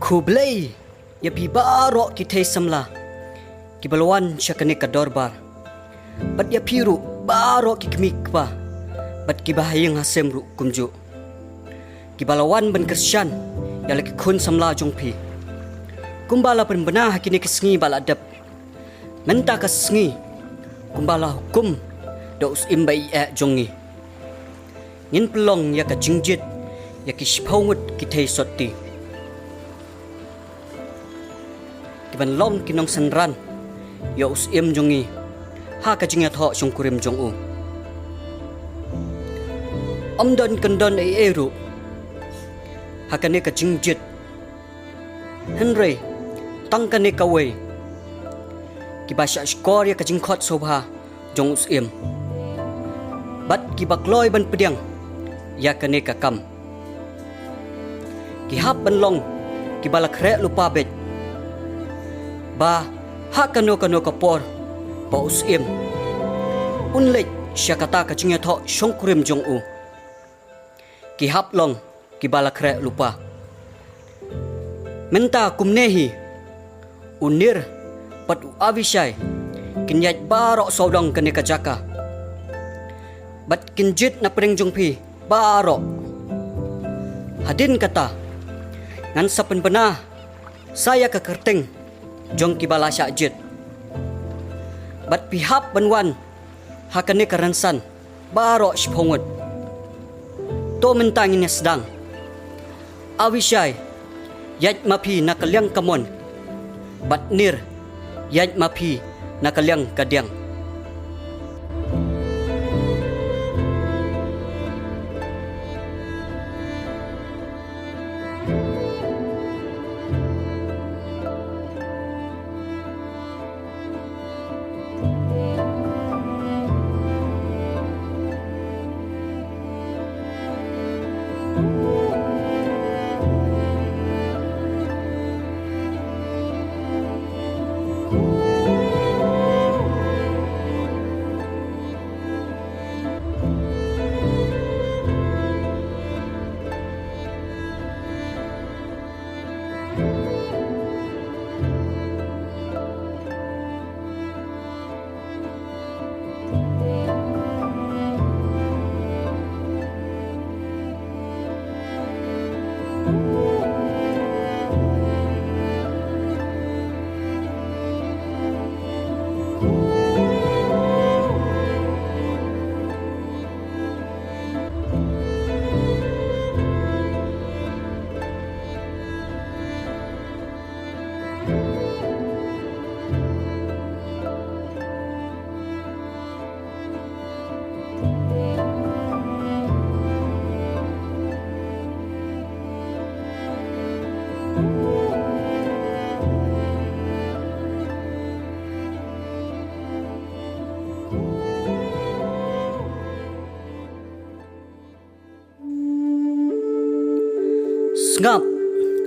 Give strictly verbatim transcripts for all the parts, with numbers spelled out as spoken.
Khublei ïa phi baroh ki thei samla kiba la wan sha kane ka dorbar, bad ïa phi ruh baroh ki kmie ki kpa bad kiba ha ïing ha sem ruh kumjuh, kiba la wan ban kyrshan ïa la ki khun samla jong phi. Kumba la pynbna ha kine ki sngi ba la dep, mynta ka sngi, kumba la hukum da u Syiem ba ïeit jong ngi, ngin pynlong ïa ka jingjied ïa ki shiphew ngut ki thei sotti, ki ban long ki nongsynran ïa u Syiem jong ngi ha ka jingïathoh shongkurim jong u. Ym don kyndon ei ei ruh ha kane ka jingjied, hynrei tang kane kawei, kiba shah shkor ïa ka jingkhot sngewbha jong u Syiem, bad kiba kloi ban pdiang ïa kane ka kam, ki hap ban long kiba la khreh lypa beit, ba ha kano kano ka por ba u Syiem un leit sha kata ka jingïathoh shongkurim jong u, ki hap long kiba la khreh lypa. Mynta kumne hi, u Nir bad u Avishai kin ïaid baroh sawdong kane ka jaka, bad kin jied na pdeng jong phi baroh. Hadien kata, ngan sa pynbna sa ïa ka kyrteng jong kiba la shah jied, bad phi hap ban wan ha kane ka rynsan baroh shiphew ngut. To mynta ngin ïa sdang. Avishai, ïaid ma phi na ka liang kamon, bad Nir, ïaid ma phi na ka liang kadiang.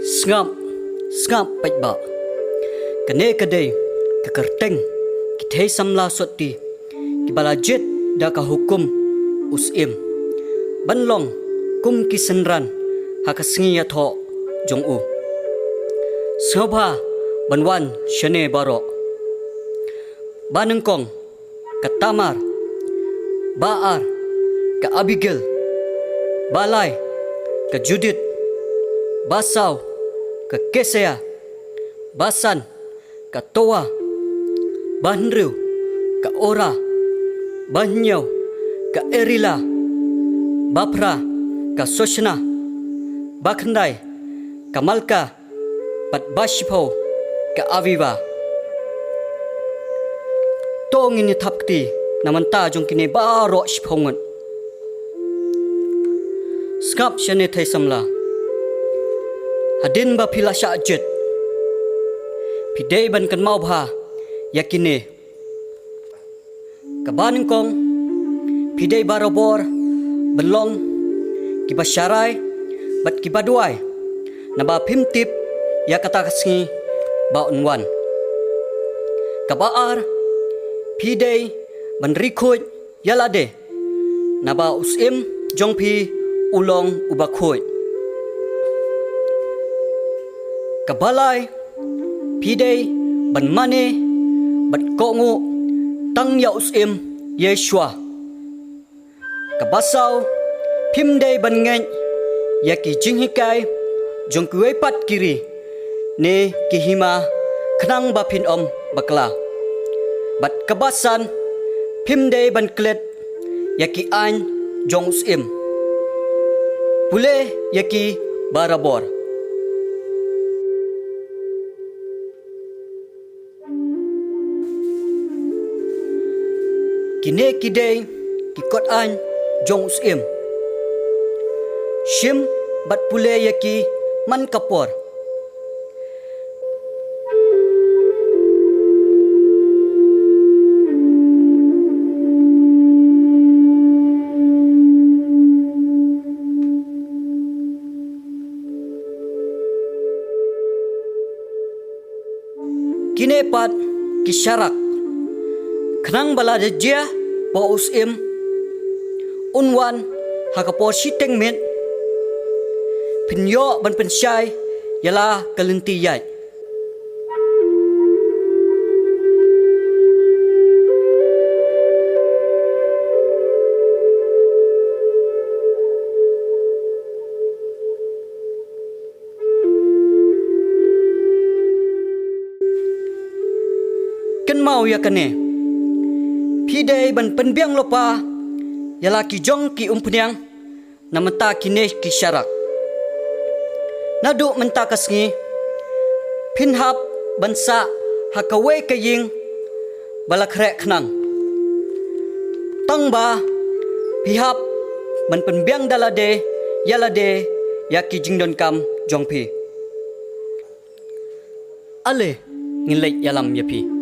Sngap, sngap paidbah. Kane ka dei ka kyrteng ki thei samla sotti kiba la jied da ka hukum u Syiem ban long kum ki synran ha ka sngi ïathoh jong u. Sngewbha ban wan shane baroh. Ba nyngkong, ka Tamar. Ba ar, ka Abigail. Ba lai, ka Judith. Ba saw, ka Kesia. Ba san, ka Toa. Ba hynriew, ka Ora. Ba hynñiew, ka Erila. Ba phra, ka Soshna. Ba khyndai, ka Malka. Bad ba shiphew, ka Aviva. To ngin ïa thap kti na bynta jong kine baroh shiphew ngut. Sngap shane thei samla. Hadien ba phi la shah jied, phi dei ban kynmaw bha ïa kine. Kaba nyngkong, phi dei barabor ban long kiba sharai bad kiba duwai, naba phim tip ïa kata ka sngi ba un wan. Kaba ar, phi dei ban ri khuid ïa lade, naba u Syiem jong phi u long uba khuid. Kaba lai, phi dei ban mane bad kohnguh tang ïa u Syiem Yeshua. Kaba saw, phim dei ban ngeit ïa ki jinghikai jong kiwei pat ki ri ne ki hima khnang ba phin ym bakla. Bad kaba san, phim dei ban klet ïa ki aiñ jong u Syiem. Pule ïa ki barabor. Kine ki dei ki kot aiñ jong u Syiem. Shim bad pule ïa ki man ka por. Kine pat ki sharak, khnang ba lada jia ba u Syiem un wan ha ka por shiteng miet, phin ïoh ban pynshai ïa la ka lynti ïaid. Kynmaw ïa kane, phi dei ban pynbiang lypa ïa la ki jong ki umphniang na mynta kine ki sharak. Naduh mynta ka sngi, phin hap ban sah ha kawei ka ïing ba la khreh khnang. Tang ba phi hap ban pynbiang da lade ïa lade ïa ki jingdonkam jong phi. Ale, ngin leit ïalam ïa phi.